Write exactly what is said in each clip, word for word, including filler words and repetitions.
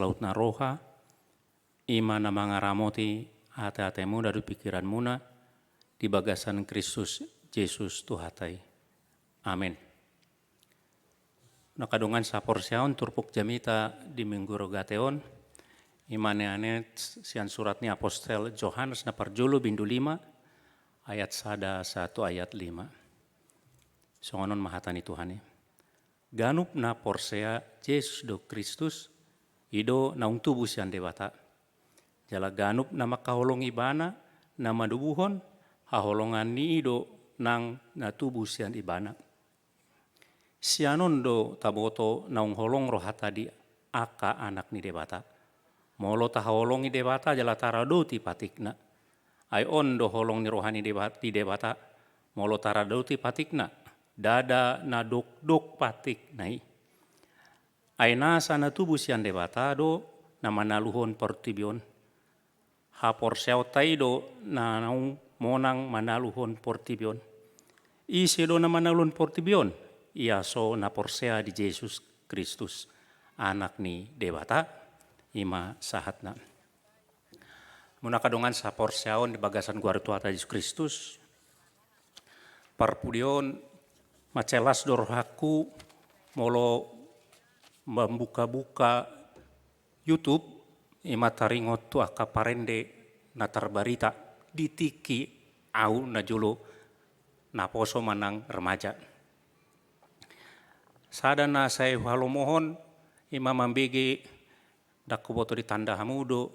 saluhutna roha, i ma na mangaramoti ateatemuna dohot pingkiranmuna di bagasan Kristus Jesus Tuhanta i. Amen. Nunga dongan saporseaon, turpuk jamita di Minggu Rogate on, i ma neanet sian surat ni apostel Johannes na parjolo, bindu lima, ayat sada sahat tu ayat lima. Songon on ma hata ni Tuhan i. Ganup na porsea Jesus do Kristus, i do naung tubu sian Debata. Jala ganup na mangkaholongi Ibana na manobuhon, haholongan ni i do nang na tubu sian Ibana. Sian on do taboto naung holong rohanta di angka anak ni Debata. Molo tahaholongi Debata jala taradoti patikna. Ai on do holong ni roha ni Deba-, di Debata, molo taradoti patikna, ndada na dokdok patikna i. Ai nasa na tubu sian Debata do na manaluhon portibi on. Haporseaonta i do na naung monang manaluhon portibi on. Ise do na manaluhon portibi on? Ia so na porsea di Jesus Kristus, Anak ni Debata, i ma sahatna. Muna angka dongan saporseaon di bagasan goar ni Tuhanta Jesus Kristus, parpudi on mansai las do rohangku molo mambuka-buka YouTube, i ma taringot tu angka parende na tarbarita di tingki ahu na jolo naposo manang remaja. Sada na sai huhalomohon, i ma mambege, ndang huboto ditanda hamu do,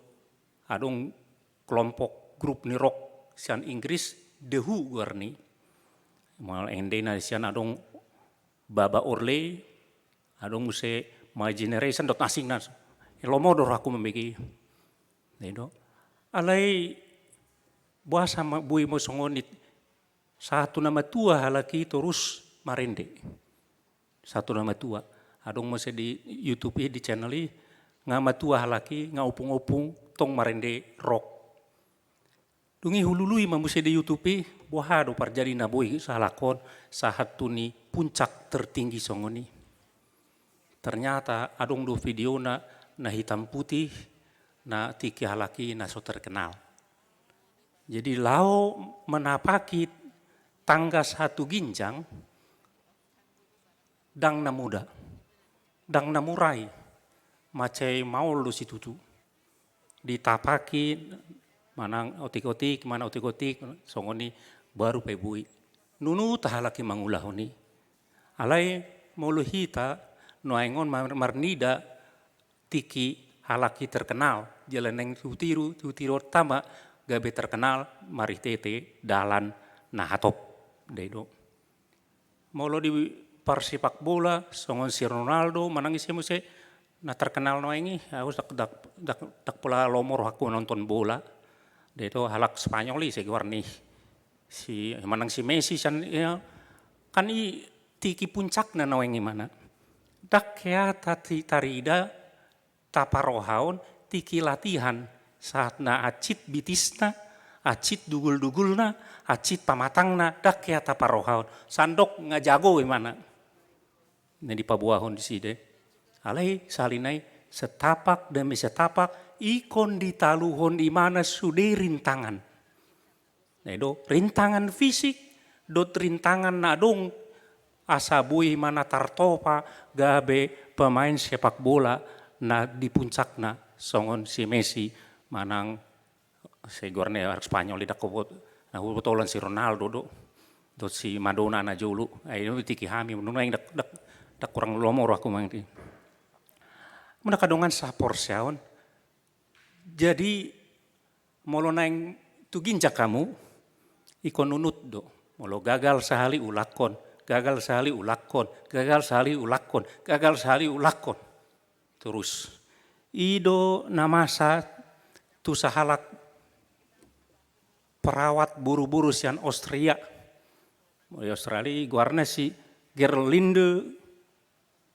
adong kelompok grup ni rock sian Inggris, The Who goarni. Molo endena sian adong Baba Orley, adong muse My Generation dohot na asingna. Lomo do rohangku mambege i. Alai boasa ma boi ma songon i, sahat tu na matua halak i torus marende. Sahat tu na matua. Adong muse di YouTube i, di channel i, nga matua halak i, nga ompung-ompung, tong marende rock. Dung i hulului ma muse di YouTube i, boha do parjadi na boi sahalak on sahat tu ni puncak tertinggi songon i. Ternyata adong do videona na hitam putih, na tingki halak i na so terkenal. Jadi laho menapaki tangga satu ginjang, ndang na mudah, ndang na mura i, mansai maol do situtu. Ditapaki manang otik-otik, manang otik-otik, songon i baru pe boi. Nunut halak i mangulahon i. Alai molo hita nuaeng on mar-, marnida tingki halak i terkenal, jala naeng hutiru, hutiru tama gabe terkenal marhite-hite dalan na hatop. Ndai do. Molo di parsepak bola, songon si Ronaldo, manang ise muse na terkenal nuaeng i, ahu ndang, ndang, ndang, ndang pola lomo rohangku nonton bola. Ndai do, halak Spanyol i, ise goarni, si, manang si Messi sian, ia, kan i tingki puncakna nuaeng i mana. Ndang hea tati-, tarida, taparohaon tingki latihan, sahat na hansit bitisna, hansit dugul-dugulna, hansit pamatangna, ndang hea taparohaon. Sandok nga jago imana na dipaboahon disida. Alai sahali nai setapak demi setapak, ingkon ditaluhon imana sude rintangan. Ndai do, rintangan fisik dohot rintangan na adong, asa boi imana tartopa gabe pemain sepak bola na di puncakna songon si Messi manang ise goarna halak Spanyol i, ndang huboto, na huboto holan si Ronaldo do, dohot si Madonna na jolo. Ai tingki hami, nuaeng ndang, ndang, ndang hurang lomo rohangku manang i. Muna angka dongan saporseaon, jadi, molo naeng tu ginjang hamu, ingkon nunut do. Molo gagal sahali ulahon, gagal sahali ulahon, gagal sahali ulahon, gagal sahali ulahon. Torus. I do na masa tu sahalak perawat boru-boru sian Austria. Molo di Australia i goarna si Gerlinde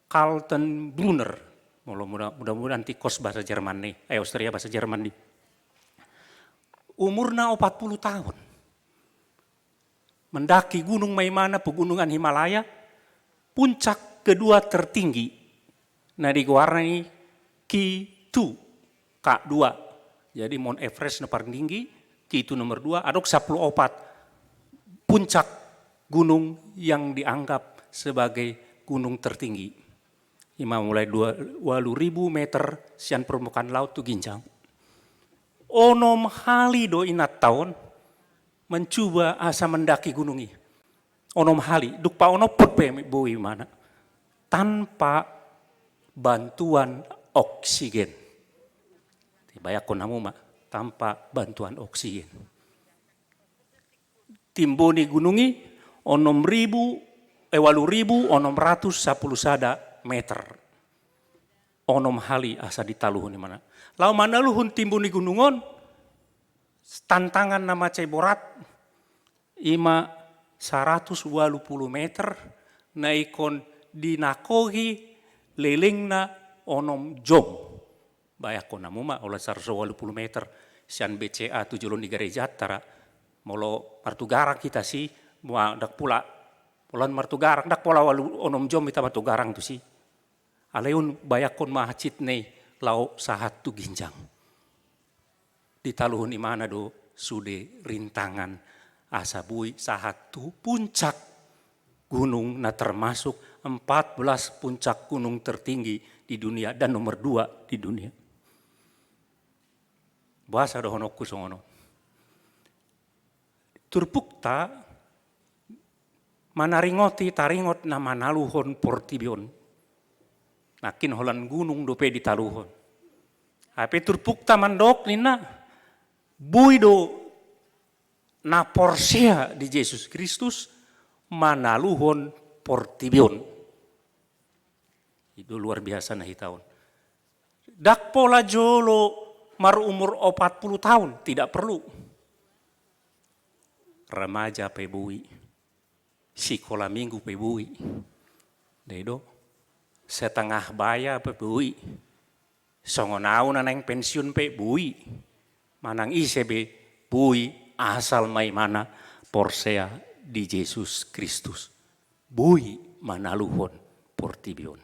Kaltenbrunner. Molo muda-, mudah-mudahan tingkos bahasa Jerman i, eh, Austria bahasa Jerman i. Umurna opat puluh tahun. Mendaki gunung ma imana, pegunungan Himalaya, puncak kedua tertinggi na digoarna i Ki-, T dua. Jadi Mount Everest na paling tinggi, T dua nomor dua, adong sampulu opat puncak gunung yang dianggap sebagai gunung tertinggi. Ima mulai dua, walu ribu meter sian permukaan laut tu ginjang. Onom hali do inanta on mencuba asa mendaki gunung i. Onom hali, dung paonomhon pe boi imana. Tanpa bantuan oksigen. Bayangkon hamu ma, tanpa bantuan oksigen. Timbo ni gunung i onom ribu, eh, walu ribu onom ratus sampulu sada meter. Onom hali asa ditaluhon imana. Laho manaluhon timbo ni gunung on, tantangan na mansai borat, ima saratus walu pulu meter, na ingkon dinakohi lelengna onom jom. Bayangkon hamu ma, olo saratus walu pulu meter sian B C A tu jolo ni garejanta ra. Molo martugarang hita si, ma ndang pola, olo martugarang, ndang pola walu onom jom hita martugarang tusi. Alai on bayangkon ma hansit na i laho sahat tu ginjang. Ditaluhon imana do sude rintangan asa boi sahat tu puncak gunung na termasuk empat belas puncak gunung tertinggi di dunia dan nomor dua di dunia. Boasa dohononku songon on? Turpukta manaringoti taringot na manaluhon portibi on. Nangkin holan gunung dope ditaluhon. Hape turpukta mandok ninna, boi do na porsea di Jesus Kristus manaluhon portibi on. I do luar biasa na hita on. Ndang pola jolo marumur opat pulu taon, tidak perlu. Remaja pe boi. Sikola minggu pe boi. Dei do. Setengah baya pe boi. Songon au na naeng pensiun pe boi. Manang ise be boi asal ma imana porsea di Jesus Kristus. Boi manaluhon portibi on.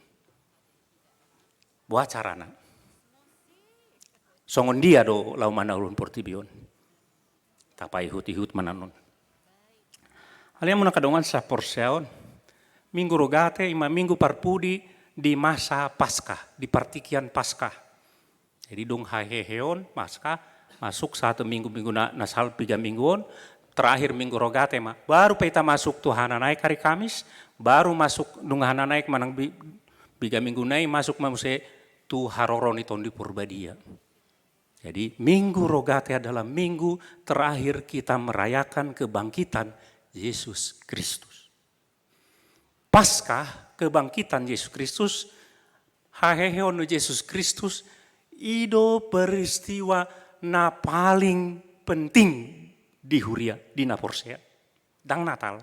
Boha carana? Songon dia do laho manaluhon portibi on? Tapaihut-ihut ma annon. Ale amang na hita dongan saporseaon, Minggu Rogate ima minggu parpudi di masa Paskah, di partingkian Paskah. Jadi dung hahehe on, Paskah, masuk satu minggu, minggu na, na salpu piga minggu on, terakhir Minggu Rogate ma. Baru pe hita masuk tu hananaek hari Kamis, baru masuk dung hananaek manang bi-, piga minggu na i masuk ma muse tu haroro ni Tondi Porbadia. Jadi Minggu Rogate adalah minggu terakhir kita merayakan kebangkitan Yesus Kristus. Paskah, kebangkitan Yesus Kristus, haheheon ni Jesus Kristus, i do peristiwa na paling penting di huria, di na porsea. Ndang Natal.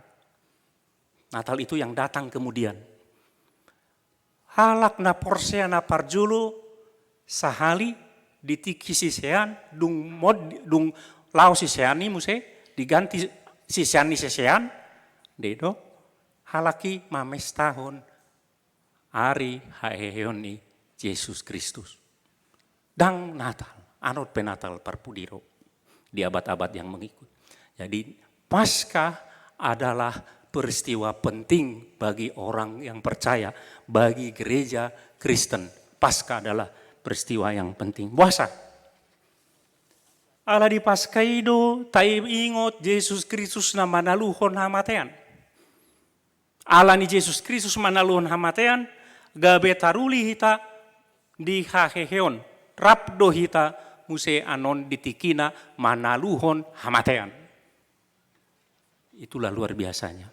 Natal itu yang datang kemudian. Halak na porsea na parjolo sahali di tingki sisean, dung mod-, dung laho sisean i muse, diganti sisean ni sisean, dei do, halak i mamestahon ari haheheon ni Jesus Kristus. Ndang Natal, annon pe Natal parpudi ro di abad-abad yang mengikut. Jadi Paskah adalah peristiwa penting bagi orang yang percaya, bagi gereja Kristen. Paskah adalah peristiwa yang penting. Boasa? Ala di Paskah i do taingot Jesus Kristus na manaluhon hamatean. Ala ni Jesus Kristus manaluhon hamatean, gabe taruli hita di haheheon, rap do hita muse annon di tingkina manaluhon hamatean. Itulah luar biasanya.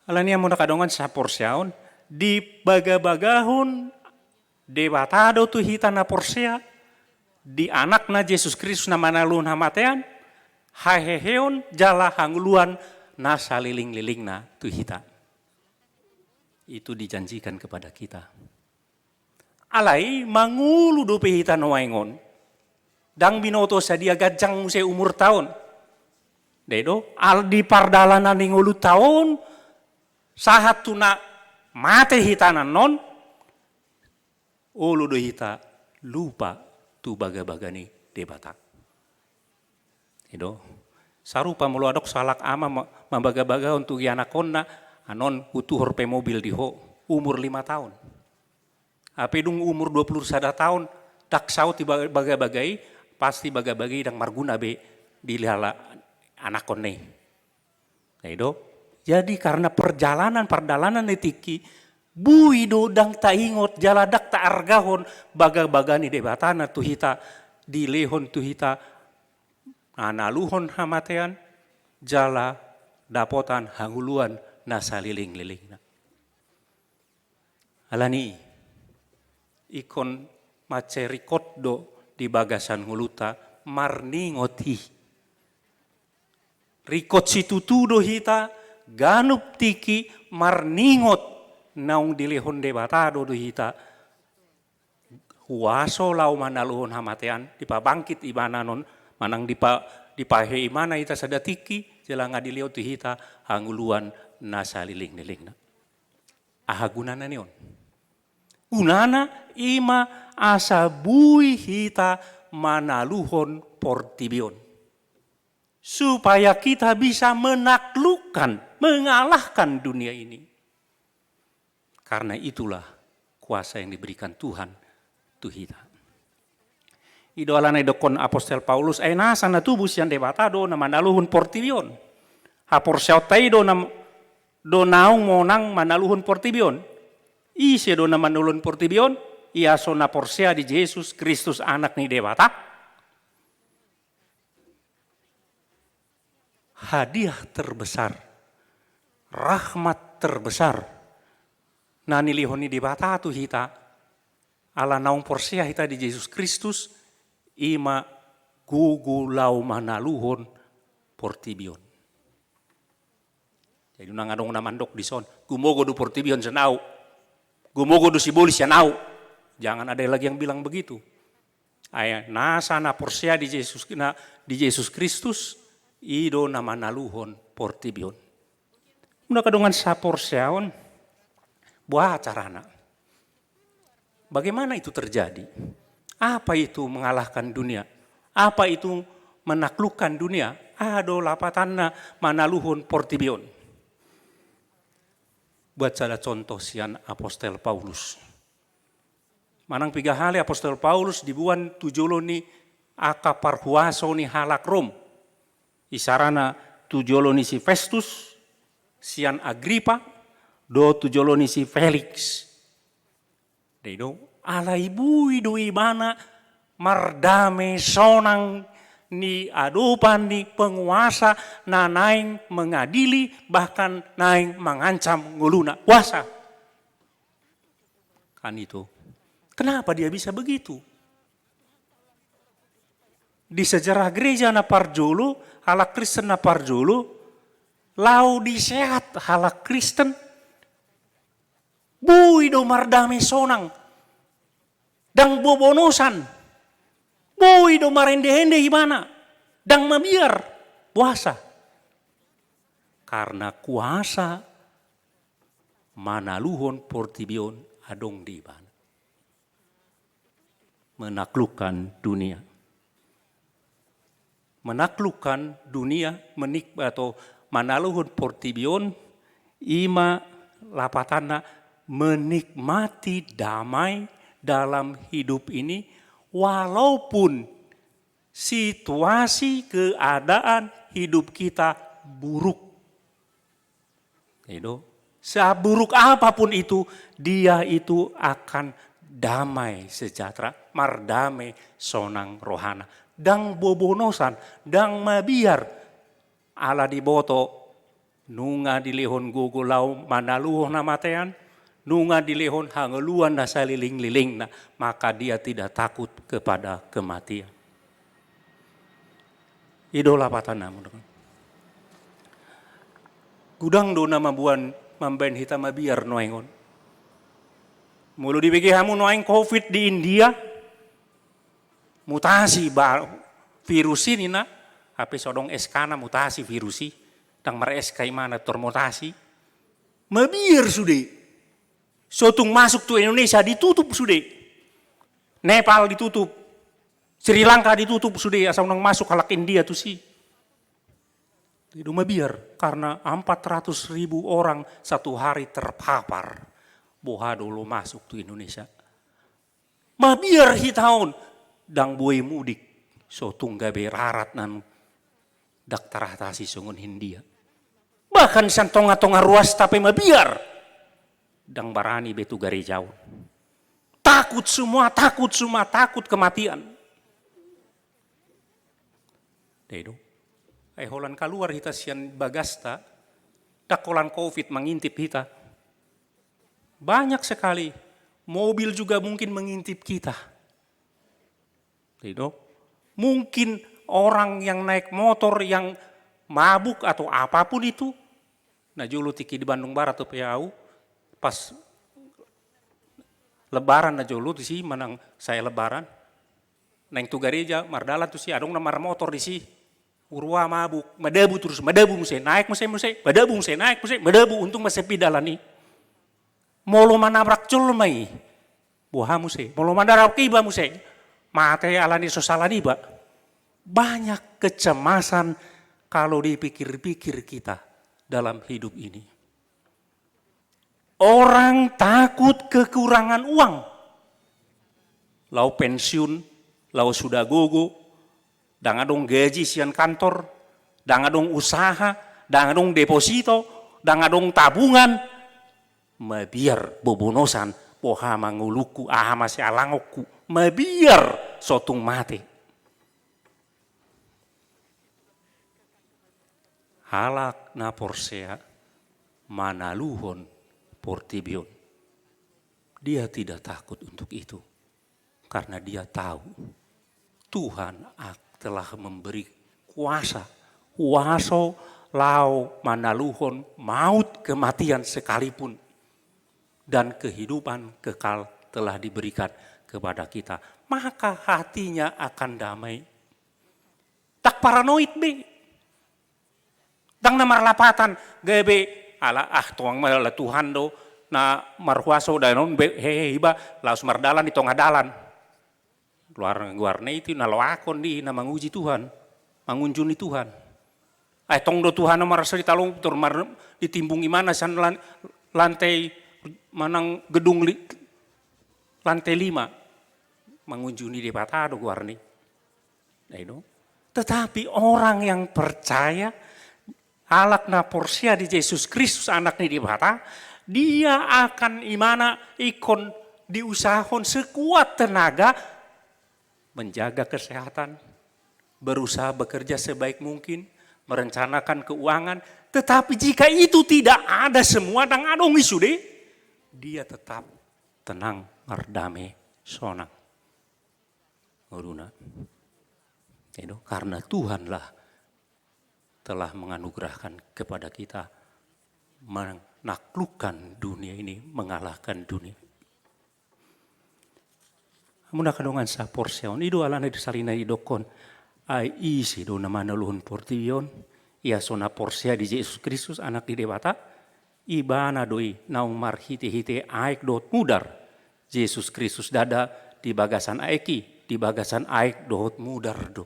Ala ni amang na hita dongan saporseaon, dibagabagahon Debata do tu hita na porsea di Anakna Jesus Kristus na manaluhon hamatean, haheheon jala hangoluan na salelenglelengna tu hita. Itu dijanjikan kepada kita. Alai mangolu dope hita nuaeng on. Ndang binoto sadia ganjang muse umurta on. Dei do, ala di pardalanan ni ngolunta on, sahat tu na mate hita annon, Olo do hita lupa tu bagabaga ni Debata. I do. Sarupa molo adong sahalak ama ma-, mambagabagahon tu ianakhonna, annon hutuhor pe mobil di ho, umur lima taon. Hape dung umur dua pulu sada taon, ndang saut i ba-, bagabaga i, pasti bagabaga i ndang marguna be di lala anakhonna i. Nah, i do. Jadi karena perjalanan, pardalanan ni tingki, boi do ndang taingot, jala ndang taargahon bagabaga ni Debata na tu hita dilehon tu hita, manaluhon hamatean, jala dapotan hangoluan na salelenglelengna. Alani i, ingkon mansai ringkot do di bagasan ngolunta marningot i. Ringkot situtu do hita, ganup tingki marningot naung dilehon Debata do, do hita. Huaso laho manaluhon hamatean, dipabangkit ibana non, manang dipa-, dipahe ibana hita sada tingki, jala nga dilehon tu hita hangoluan na salelenglelengna. Aha gunana ni on? Gunana i ma asa boi hita manaluhon portibi on. Supaya kita bisa menaklukkan, mengalahkan dunia ini. Karena itulah kuasa yang diberikan Tuhan tu hita. I do alana didokkon apostel Paulus, ai nasa na tubu sian Debata do na manaluhon portibi on. Haporseaonta i do na, do naung monang manaluhon portibi on. Ise do na manaluhon portibi on? Ia so na porsea di Jesus Kristus, Anak ni Debata. Hadiah terbesar, rahmat terbesar na nilehon ni Debata tu hita, ala naung porsea hita di Jesus Kristus, i ma gogo laho manaluhon portibi on. Jadi unang adong na mandok dison, gumogo do portibi on sian ahu, gumogo do sibolis sian ahu. Jangan ada lagi yang bilang begitu. Ai nasa na porsea di Jesus, na, di Jesus Kristus, i do na manaluhon portibi on. Molo nga dongan saporseaon, boha carana? Bagaimana itu terjadi? Apa itu mengalahkan dunia? Apa itu menaklukkan dunia? Aha do lapatanna manaluhon portibi on? Buat sada contoh sian apostel Paulus. Manang piga hali apostel Paulus diboan tu jolo ni angka parhuaso ni halak Rom. Isarana tu jolo ni si Festus, sian Agripa, dohot tu jolo ni si Feliks. Dei do, alai boi do ibana mardame sonang di adopan ni penguasa na naeng mengadili, bahkan naeng mangancam ngoluna. Kuasa. Kan itu. Kenapa dia bisa begitu? Di sejarah gereja na parjolo, halak Kristen na parjolo, laho diseat halak Kristen, boi do mardame sonang, ndang bobonosan, boi do marende-ende ibana, ndang mabiar, puasa. Karena kuasa manaluhon portibi on adong di ibana. Menaklukkan dunia. Menaklukkan dunia, menik-, atau manaluhon portibi on, i ma lapatanna menikmati damai dalam hidup ini, walaupun situasi keadaan hidup kita buruk. Itu, seburuk apapun itu, dia itu akan damai sejahtera, mardame sonang rohana. Ndang bobonosan, ndang mabiar, ala diboto, nunga dilehon gogo laho manaluhon hamatean, nunga dilehon hangoluan na salelenglelengna, maka dia tidak takut kepada kematian. I do lapatanna. Godang do na mamboan, mambaen hita mabiar nuaeng on. Molo dibege hamu nuaeng covid di India, mutasi ba virus i ninna, hape so adong S K-na, mutasi virus i, ndang mar-S K ibana, tor mutasi. Mabiar sude. So tung masuk tu Indonesia, ditutup sude. Nepal ditutup, Sri Lanka ditutup sude, asa unang masuk halak India tusi. Jadi mabiar, karena empat ratus ribu orang satu hari terpapar. Boha do olo masuk tu Indonesia? Mabiar hita on, ndang boi mudik, so tung gabe rarat nang ndang taratasi songon Hindia. Bahkan sian tonga-tonga ruasta pe mabiar, ndang barani be tu gareja on. Takut semua, takut semua, takut kematian. Dai do. Ai holan kaluar hita sian bagasta, ndang holan covid mengintip hita. Banyak sekali mobil juga mungkin mengintip kita. Dai do. Mungkin orang yang naik motor yang mabuk atau apapun itu, na jolo tingki di Bandung Barat dope au, pas Lebaran na jolo tusi, manang sae Lebaran, naeng tu gareja, mardalan tusi, adong na marmotor disi, urua mabuk, madabu terus, madabu muse, naek muse, muse, madabu muse, naek muse, madabu, untung masepi dalan i. Molo manabrak jolma i, boha muse? Molo manabrak iba muse, mate alani so sala niba. Banyak kecemasan kalau dipikir-pikir kita dalam hidup ini. Orang takut kekurangan uang. Laho pensiun, laho suda gogo, ndang adong gaji sian kantor, ndang adong usaha, ndang adong deposito, ndang adong tabungan. Mabiar bobonosan, boha ma ngolungku, aha ma sialangonku. Mabiar so tung mate. Halak na porsea manaluhon portibi on. Dia tidak takut untuk itu, karena dia tahu Tuhan ak-, telah memberi kuasa, huaso laho manaluhon maut, kematian sekalipun, dan kehidupan kekal telah diberikan kepada kita. Maka hatinya akan damai. Ndang paranoid be. Ndang na marlapatan, gabe, ala, ah, tongon ma ala Tuhan do na marhuaso, danon be, hehe, iba laos mardalan di tonga dalan. Luar goarna itu na loakon di, na manguji Tuhan, mangunjuni Tuhan. Ai tong do Tuhan na marasa di talong, tor mar-, ditimbung imana sian lan-, lantai manang gedung li-, lantai lima. Mangunjuni Debata do goarna i. Nah, itu. Tetapi orang yang percaya, halak na porsea di Jesus Kristus, Anak ni Debata, dia akan imana ingkon diusahahon sekuat tenaga, menjaga kesehatan, berusaha bekerja sebaik mungkin, merencanakan keuangan. Tetapi jika itu tidak ada semua, ndang adong i sude, dia tetap tenang, mardame, sonang. Ngoluna. Itu karena Tuhanlah telah menganugerahkan kepada kita menaklukkan dunia ini, mengalahkan dunia. Muna angka dongan saporseaon, i do alana di salina i didokkon, ai ise do na manaluhon portibi on, ia so na porsea di Jesus Kristus, Anak ni Debata, ibana do i naung marhite-hite aek dohot mudar. Jesus Kristus ndada di bagasan aek i, di bagasan aek dohot mudar do.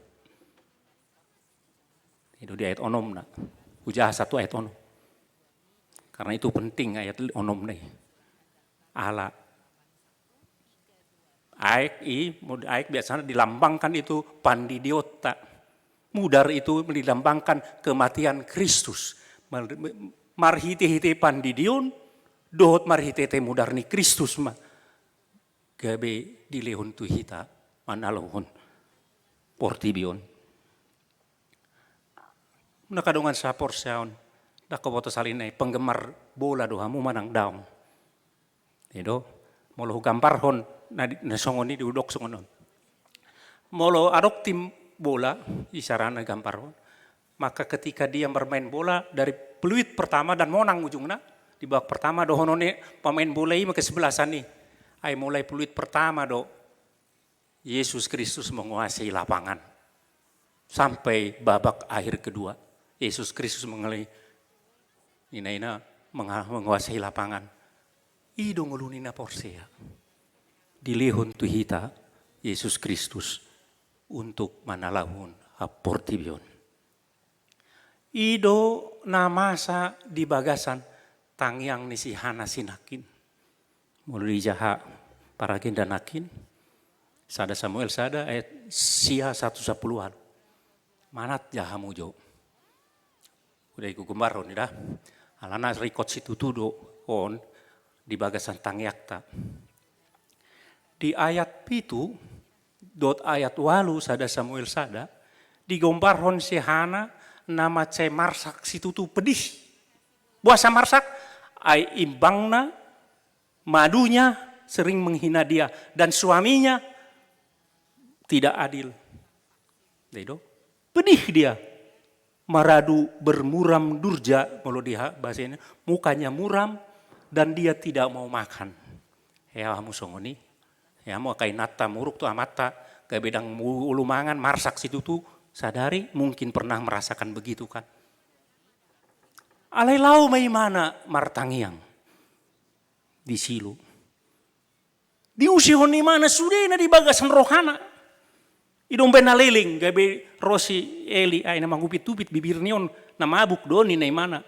Itu di ayat onomna. Hujaha satu ayat onom. Karena itu penting ayat onomna i. Ala aek i, mud-, aek biasanya dilambangkan itu pandidionta. Mudar itu dilambangkan kematian Kristus. Mar-, marhite-hite pandidion, dohot marhite-hite mudar ni Kristus ma gabe dilehon tu hita manaluhon portibi on. Muna angka dongan saporseaon, ndang huboto salina i, penggemar bola do hamu manang daong? I do, molo hugambarhon na di-, na songon i, dihudok songon on. Molo adong tim bola, isarana gambarhon, maka ketika dia bermain bola dari peluit pertama dan monang ujungna, di babak pertama dohonon ni pemain bola i ma kesebelasan i. Ai mulai peluit pertama do Yesus Kristus menguasai lapangan. Sampai babak akhir kedua, Yesus Kristus mengalai ina-ina menga-, menguasai lapangan. I do ngolu ni na porsea. Dilehon tu hita Jesus Kristus untuk manalahon haportibion. I do na masa di bagasan tangiang ni si Hana sinangkin. Molo dijaha paragenda nangkin, sada Samuel sada ayat sia sahat tu sapulu ualu. Manat ja hamu jo. Udah ikut gombarhon i da. Alana rikot situtu do on di bagasan tangiangta. Di ayat pitu dohot ayat ualu sada Samuel sada, digombarhon si Hana na mansai marsak situtu, pedih. Boasa marsak? Ai imbangna, madunya sering menghina dia dan suaminya tidak adil. Dei do. Pedih dia. Maradu bermuram durja, molo di ha-, bahasa ini, mukanya muram dan dia tidak mau makan. Ya, hamu songon i. Ya, hamu angka inanta muruk tu amanta, gabe ndang mu-, olo mangan, marsak situtu, sadari mungkin pernah merasakan begitu kan. Alai laho ma imana martangiang di Silo. Diusehon imana sudena di bagasan rohana. I do umbahen na leleng, gabe ro si Eli, ai na mangupit-upit bibirni on, na mabuk do ninna imana.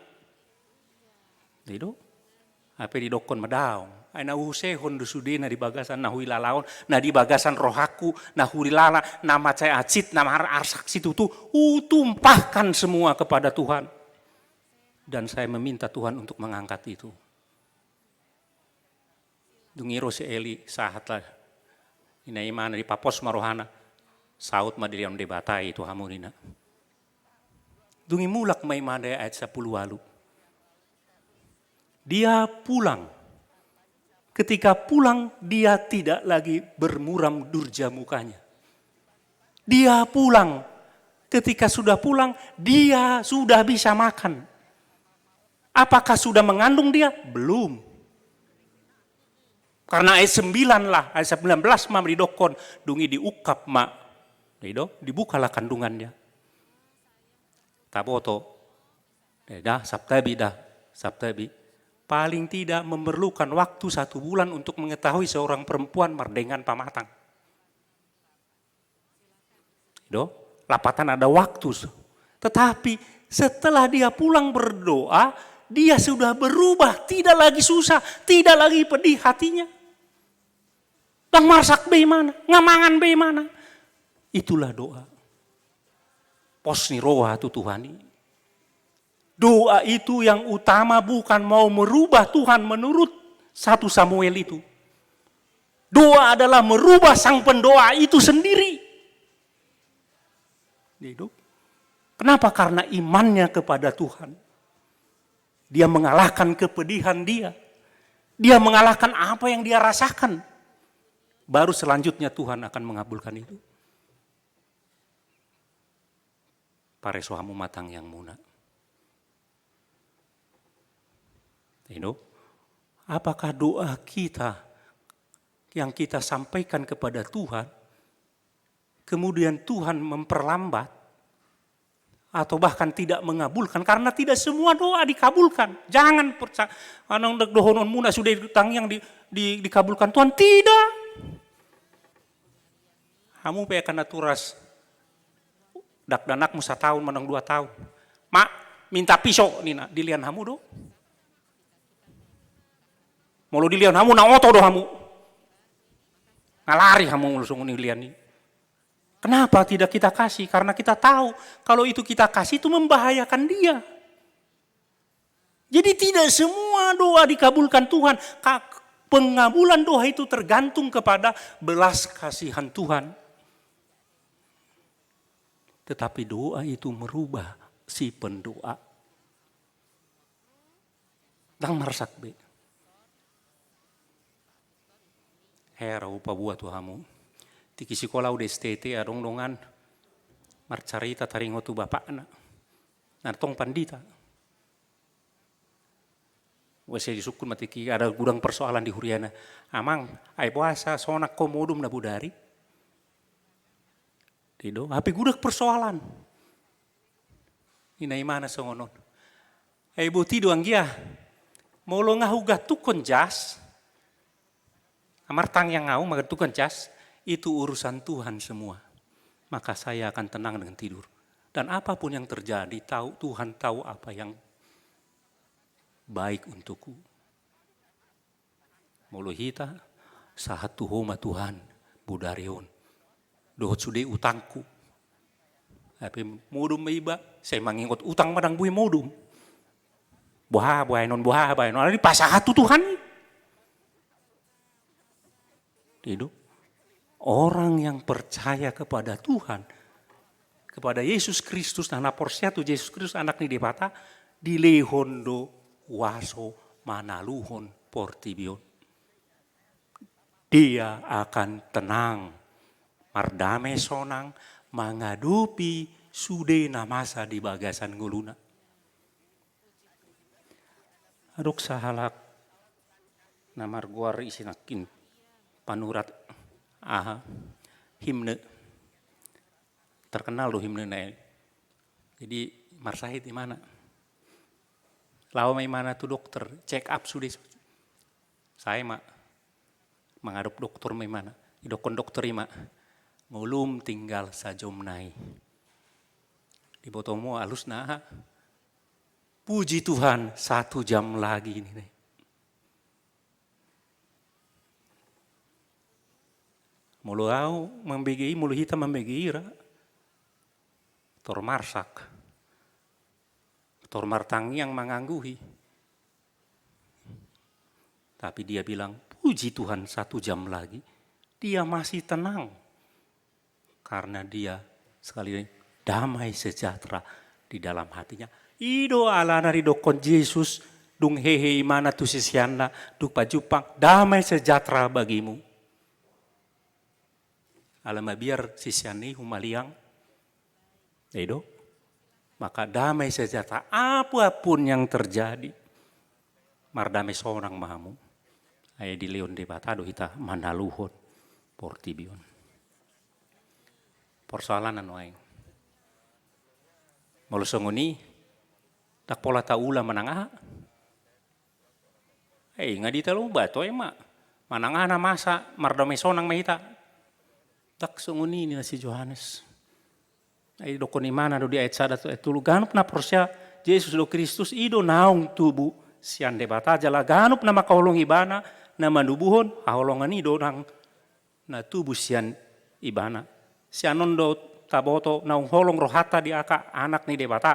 Dei do. Hape didokkon ma daong. Ai na huusehon do sudena di bagasan na huilala on, na di bagasan rohangku, na huilala, na mansai hansit, na mar-, arsak situtu, hutumpahkan semua kepada Tuhan. Dan saya meminta Tuhan untuk mengangkat itu. Dung i ro si Eli, sahat lah. Ninna imana, dipapos ma rohana. Saut ma dilehon Debata i tu hamu ninna. Dung i mulak ma imana, ayat sapulu ualu. Dia pulang. Ketika pulang, dia tidak lagi bermuram durja mukanya. Dia pulang. Ketika sudah pulang, dia sudah bisa makan. Apakah sudah mengandung dia? Belum. Karena ayat sembilan lah, ayat sembilan belas ma didokkon, dung i diungkap ma. Dei do, dibukalah kandungannya. Taboto. Eh, dah, Sabtabi dah, Sabtabi. Paling tidak memerlukan waktu satu bulan untuk mengetahui seorang perempuan mardengan pamatang. Do, lapatan ada waktu. Tetapi setelah dia pulang berdoa, dia sudah berubah, tidak lagi susah, tidak lagi pedih hatinya. Ndang marsak be imana, nga mangan be imana. Itulah doa. Pos ni roha tu Tuhan i. Doa itu yang utama, bukan mau merubah Tuhan menurut satu Samuel itu. Doa adalah merubah sang pendoa itu sendiri. Kenapa? Karena imannya kepada Tuhan. Dia mengalahkan kepedihan dia. Dia mengalahkan apa yang dia rasakan. Baru selanjutnya Tuhan akan mengabulkan itu. Pareso hamu ma tangiangmuna. Dei do, apakah doa kita yang kita sampaikan kepada Tuhan, kemudian Tuhan memperlambat atau bahkan tidak mengabulkan, karena tidak semua doa dikabulkan. Jangan percaya, anang dek dohononmuna sudah tangiang di, di, dikabulkan Tuhan. Tidak. Hamu pe angka naturas dakdanakmu sataon manang dua taon. Ma, minta piso ninna, dilehon hamu do? Molo dilehon hamu, na oto do hamu. Nga lari hamu molo songon i dilehon i. Kenapa tidak kita kasih? Karena kita tahu kalau itu kita kasih itu membahayakan dia. Jadi tidak semua doa dikabulkan Tuhan. Ka-, pengabulan doa itu tergantung kepada belas kasihan Tuhan. Tetapi doa itu merubah si pendoa. Ndang marsak be. Hera hupaboa tu hamu. Tingki sikola au di S T T adong dongan marcarita taringot tu bapakna. Na tong pandita. Boasa disungkun ma tingki, ada godang persoalan di huriana. Amang, ai boasa sonang ho modom na bodari? Dei do, hape godang persoalan. Ninna imana songon on. Ai boti do anggia. Molo nga hugantungkon jas. Martangiang au, manggantungkon jas. Itu urusan Tuhan semua. Maka saya akan tenang dengan tidur. Dan apapun yang terjadi, tahu, Tuhan tahu apa yang baik untukku. Molo hita, sahat tu Ho ma Tuhan, bodari on. Dohot sude utangku. Tapi modom ma iba, sai mangingot utang ma ndang boi modom. Boha, boha baenon, boha, boha baenon. Alai dipasahat tu Tuhan. Itu. Orang yang percaya kepada Tuhan, kepada Yesus Kristus, na, na porsea tu Jesus Kristus, Anak ni Debata, dilehon do kuaso manaluhon portibi on. Dia akan tenang, mardame sonang, mangadopi sude na masa di bagasan ngoluna. Adong sahalak na margoar ise nangkin panurat aha, himne. Terkenal do himne na i. Jadi marsahit imana. Laho ma imana tu dokter, check up sude. Sae ma mangadop dokter ma imana. Didokkon dokter i ma, ngolum tinggal sajom nai. Dibotomu alusna aha? Puji Tuhan, satu jam lagi ini nih. Molo au mambege i, molo hita mambege i ra, tor marsak, tor martangiang mangangguhi. Tapi dia bilang, puji Tuhan, satu jam lagi. Dia masih tenang. Karena dia sekali lagi damai sejahtera di dalam hatinya. I do alana didokkon Jesus, dung hehe imana tu siseanna, dung pajumpang, damai sejahtera bagimu. Ala mabiar siseanna i humaliang. I do. Maka damai sejahtera, apapun yang terjadi, mardame sonang ma hamu. Ai dilehon Debata do hita manaluhon portibi on. Persoalan na nuaeng. Molo songon i, ndang pola taula manang aha. Eh, nga ditalu ba toe ma. Manang aha na masa, mardame sonang ma hita. Ndang songon i ninna si Johannes. Ai didokkon imana do di ayat sada tu ayat tolu, ganup na porsea Jesus do Kristus, i do naung tubu sian Debata, jala ganup na mangkaholongi ibana, na manubuhon, haholongan i do nang na tubu sian ibana. Sian on do taboto naung holong rohanta di angka anak ni Debata.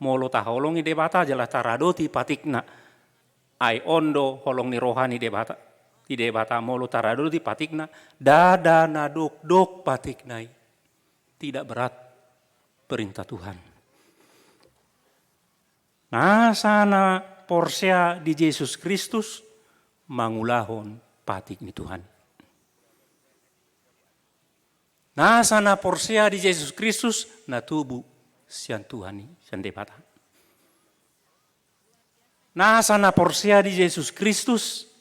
Molo taholongi Debata jala taradoti patikna. Ai on do holong ni roha ni Debata. Di Debata molo taradoti patikna, ndada na dokdok patikna i. Tidak berat perintah Tuhan. Nasa na porsea di Jesus Kristus mangulahon patik ni Tuhan. Nasa na porsea di Jesus Kristus na tubu sian Tuhan i, sian Debata. Nasa na porsea di Jesus Kristus,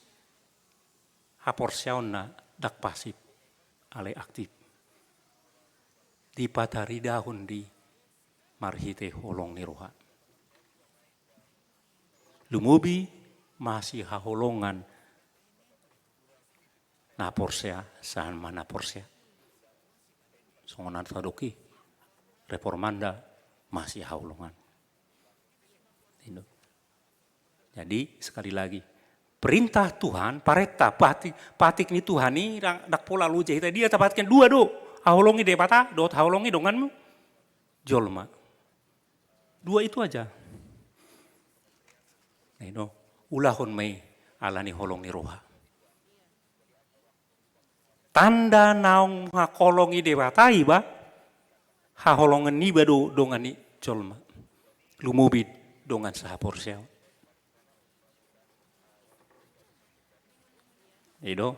haporseaonna ndang pasif, alai aktif. Dipataridahon di marhite holong ni roha. Lumobi masihaholongan na porsea, sahat ma na porsea. Songon na tadok i, reformanda masihaholongan. Jadi sekali lagi, perintah Tuhan, parenta, patik, patik ni Tuhan i ndang, ndang pola loja hita, dia tapatikkan dua do, haholongi Debata dohot haholongi donganmu jolma. Dua itu aja. Nah, ino, ulahon ma i ala ni holong ni roha. Tanda naung mangkaholongi Debata iba, haholongan niba do dongan ni jolma. Lumobi dongan sahaporseaon. I do.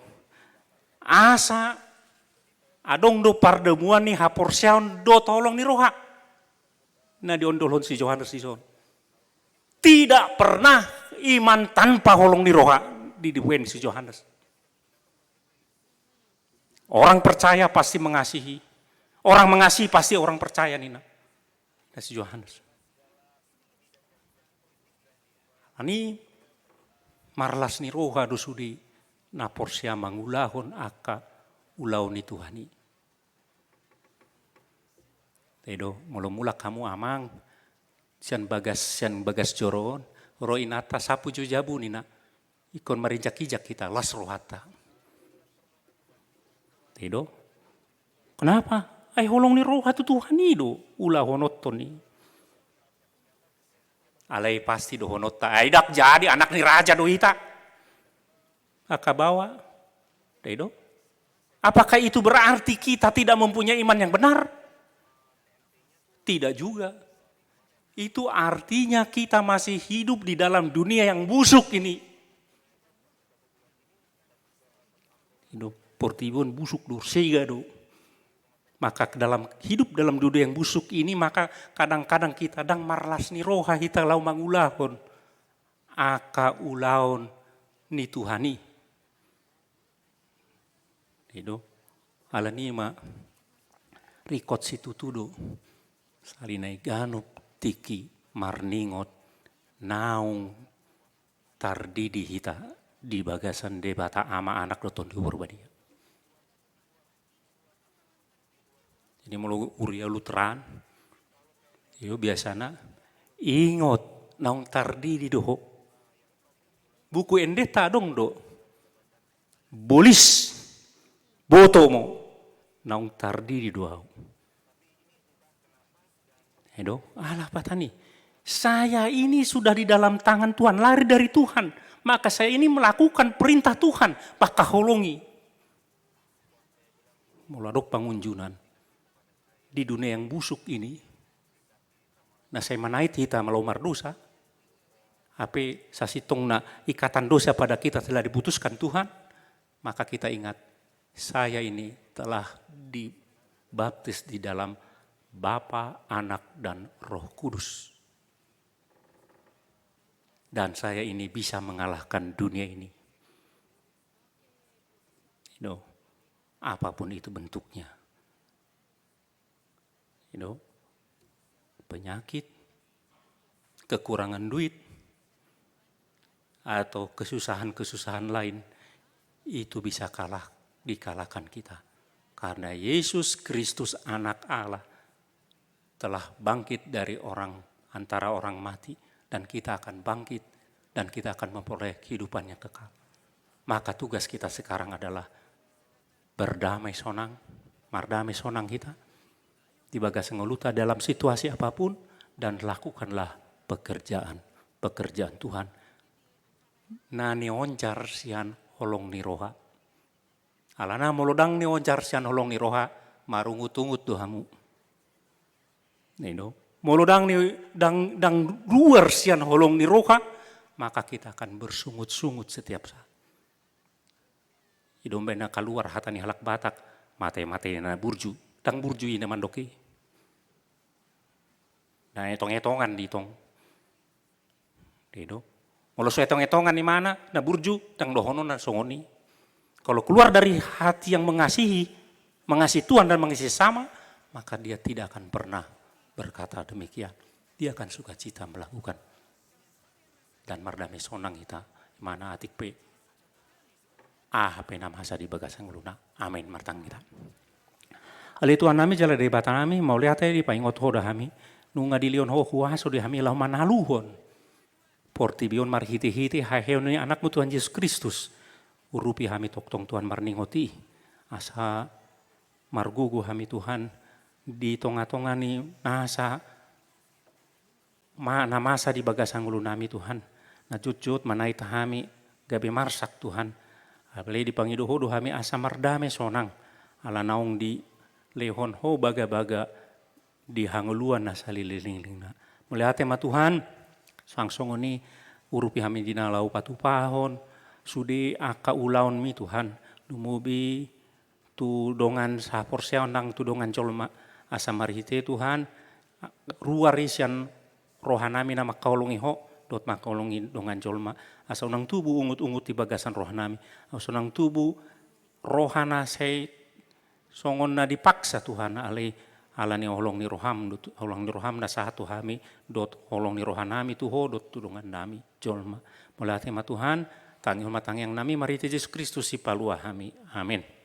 Asa adong do pardomuan ni haporseaon dohot holong ni roha. Na diondolhon si Johannes dison. Tidak pernah iman tanpa holong ni roha, dibaen si Johannes. Orang percaya pasti mengasihi. Orang mengasihi pasti orang percaya, ninna si Johannes. Ani marlas ni roha do sude na porsea mangulahon angka ulaon ni Tuhan i. Te do, molo mulak hamu amang, sian bagas, sian bagas joro on, ro inanta sapu jo jabu ninna, ingkon marinjak-injak hita, las rohanta. Te do. Kenapa? Ai holong ni roha tu Tuhan i do ulahononton i. Alai pasti dohononta, ai ndang jadi anak ni raja do hita. Angka baoa. Te do. Apakah itu berarti kita tidak mempunyai iman yang benar? Tidak juga. Itu artinya kita masih hidup di dalam dunia yang busuk ini. Portibi on busuk do, sega do. Maka dalam hidup dalam dunia yang busuk ini, maka kadang-kadang kita ndang marlas ni roha hita laho mangulahon angka ulaon ni Tuhan i. Alani i ma ringkot situtu do. Sahali nai ganup tingki marningot naung tardidi hita di bagasan Debata Ama, Anak dohot Tondi Porbadia. Jadi molo huria Lutheran, io biasana, ingot naung tardidi do ho. Buku endenta adong do. Bolis, boto mo, naung tardidi do ahu. Edo, alah patani. Saya ini sudah di dalam tangan Tuhan, lahir dari Tuhan. Maka saya ini melakukan perintah Tuhan, pangkaholongi. Molo adong pangunjunan di dunia yang busuk ini, na sai manait hita molo mardosa, hape sasintongna ikatan dosa pada kita telah diputuskan Tuhan, maka kita ingat, saya ini telah dibaptis di dalam Bapa, Anak, dan Roh Kudus. Dan saya ini bisa mengalahkan dunia ini. Edo, apapun itu bentuknya. Edo, penyakit, kekurangan duit, atau kesusahan-kesusahan lain, itu bisa kalah, dikalahkan kita. Karena Yesus Kristus, Anak Allah, telah bangkit dari orang, antara orang mati, dan kita akan bangkit, dan kita akan memperoleh kehidupan yang kekal. Maka tugas kita sekarang adalah berdamai sonang, mardamai sonang hita di bagasan ngolunta dalam situasi apapun, dan lakukanlah pekerjaan, pekerjaan Tuhan na nionjar sian holong ni roha. Alana molo ndang nionjar sian holong ni roha, marungut-ungut do hamu. Edo. Molo ndang ni, ndang, ndang ruar sian holong ni roha, maka kita akan bersungut-sungut setiap saat. I do umbahen na kaluar hata ni halak Batak, mate-mate na burju. Ndang burju i na mandok i. Na etong-etongan dietong. Edo. Molo so etong-etongan imana, na burju, ndang dohononna songon i. Kalau keluar dari hati yang mengasihi, mengasihi Tuhan dan mengasihi sesama, maka dia tidak akan pernah berkata demikian. Dia akan sukacita melakukan. Dan mardamai sonang hita, imana atik pe aha pe na masa di bagasan ngoluna. Amin. Martangiang hita. Ale Tuhan nami jala Debata nami, mauliate dipaingot Ho da hami, nunga dilehon Ho huaso di hami laho manaluhon portibi on marhite-hite haheheon ni Anak-Mu Tuhan Jesus Kristus. Urupi hami tongtong Tuhan marningot i, asa margogo hami Tuhan di tonga-tonga ni nasa ma-, na masa di bagasan ngolu nami Tuhan, na jotjot manait hami gabe marsak Tuhan. Alai dipangido Ho do hami asa mardame sonang, ala naung dilehon Ho bagabaga di hangoluan na saleleng-lengna. Mauliate ma Tuhan, suang songon i urupi hami di na laho patupahon sude angka ulaonmi Tuhan, lumobi tu dongan sahaporseaon nang tu dongan jolma. Asa marhite Tuhan, ruar i sian rohanami na mangkaholongi Ho dohot mangkaholongi dongan jolma. Asa unang tubu ungut-ungut di bagasan rohanami. Asa unang tubu roha na sai songon na dipaksa Tuhan, alai ala ni holong ni roham, dohot holong ni roham na sahat tu hami, dohot holong ni rohanami tu Ho, dohot tu dongannami jolma. Mauliate ma Tuhan, tangihon ma tangiangnami marhite Jesus Kristus sipalua hami. Amin.